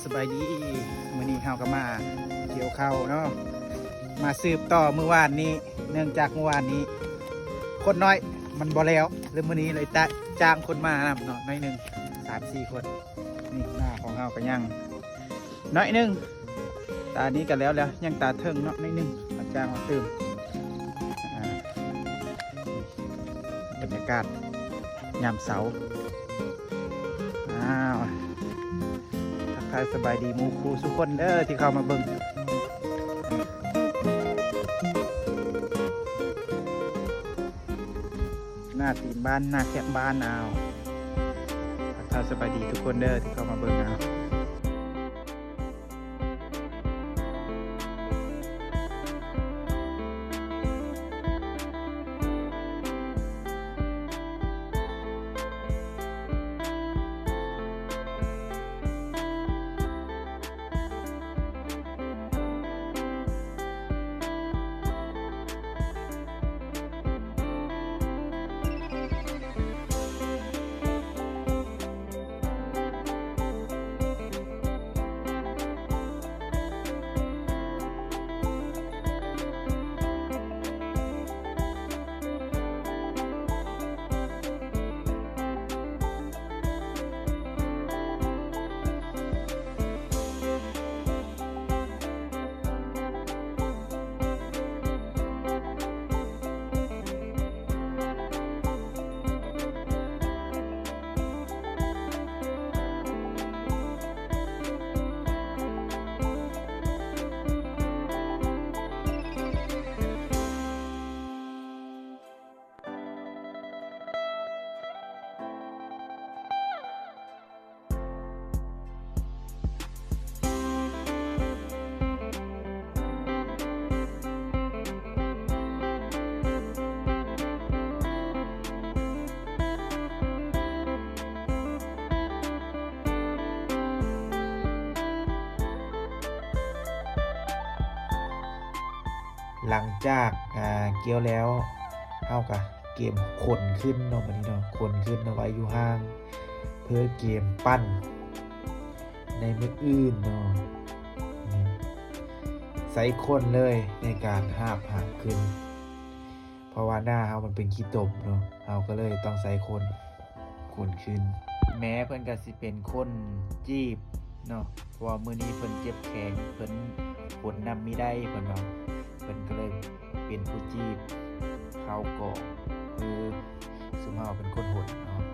ສະບາຍດີ ມື້ນີ້ເຮົາກໍມາກ່ຽວເຂົ້າເນາະ ມາສືບຕໍ່ມື້ວານນີ້ ເນື່ອງຈາກມື້ວານນີ້ຄົນໜ້ອຍ ມັນບໍ່ແລ້ວ ແລ້ວມື້ນີ້ເລີຍຕະ ຈ້າງຄົນມານຳເນາະ ໜ້ອຍໜຶ່ງ ສາມສີ່ຄົນ. ນີ້ໜ້າຂອງເຮົາກໍຍັງໜ້ອຍໜຶ່ງ ຕານີ້ກໍແລ້ວແລ້ວ ຍັງຕາເທິງເນາະໜ້ອຍໜຶ່ງ ມາຈ້າງມາຕື່ມ. ອ່າ ບັນຍາກາດຍາມເຊົ້າ. ອ້າວ ທັກທາຍສະບາຍດີໝູ່ຄູ່ສູ່ຄົນເດີທີ່ເຂົ້າມາເບິ່ງ. ໜ້າຕີນບ້ານ ໜ້າແຄມບ້ານ. ອ້າວ ທັກທາຍສະບາຍດີທຸກຄົນເດີທີ່ເຂົ້າມາເບິ່ງ. ອ້າວ ຫຼັງຈາກ ອ່າ ກ່ຽວແລ້ວ ເຮົາກະກຽມຂົນຂຶ້ນເນາະ ບາດນີ້ເນາະ ຂົນຂຶ້ນເນາະ ໄວ້ຢູ່ຫ້າງ ເພື່ອກຽມປັ່ນໃນມື້ອື່ນເນາະ. ນີ້ ໃຊ້ຂົນເລີຍໃນການຫາບຫາມຂຶ້ນ ເພາະວ່າໜ້າເຮົາມັນເປັນຂີ້ຕົມເນາະ ເຮົາກໍເລີຍຕ້ອງໃຊ້ຂົນ ຂົນຂຶ້ນ. ແມ່ເພິ່ນກໍຊິເປັນຄົນຈີບເນາະ ເພາະວ່າມື້ນີ້ເພິ່ນເຈັບແຂນ ເພິ່ນຂົນນຳມີໄດ້ ເພິ່ນວ່າ ເພິ່ນກໍເລີຍເປັນຜູ້ຈີບ ເຂົ້າກອງ ຄືຊຸມເຮົາເປັນຄົນຫົນເນາະ.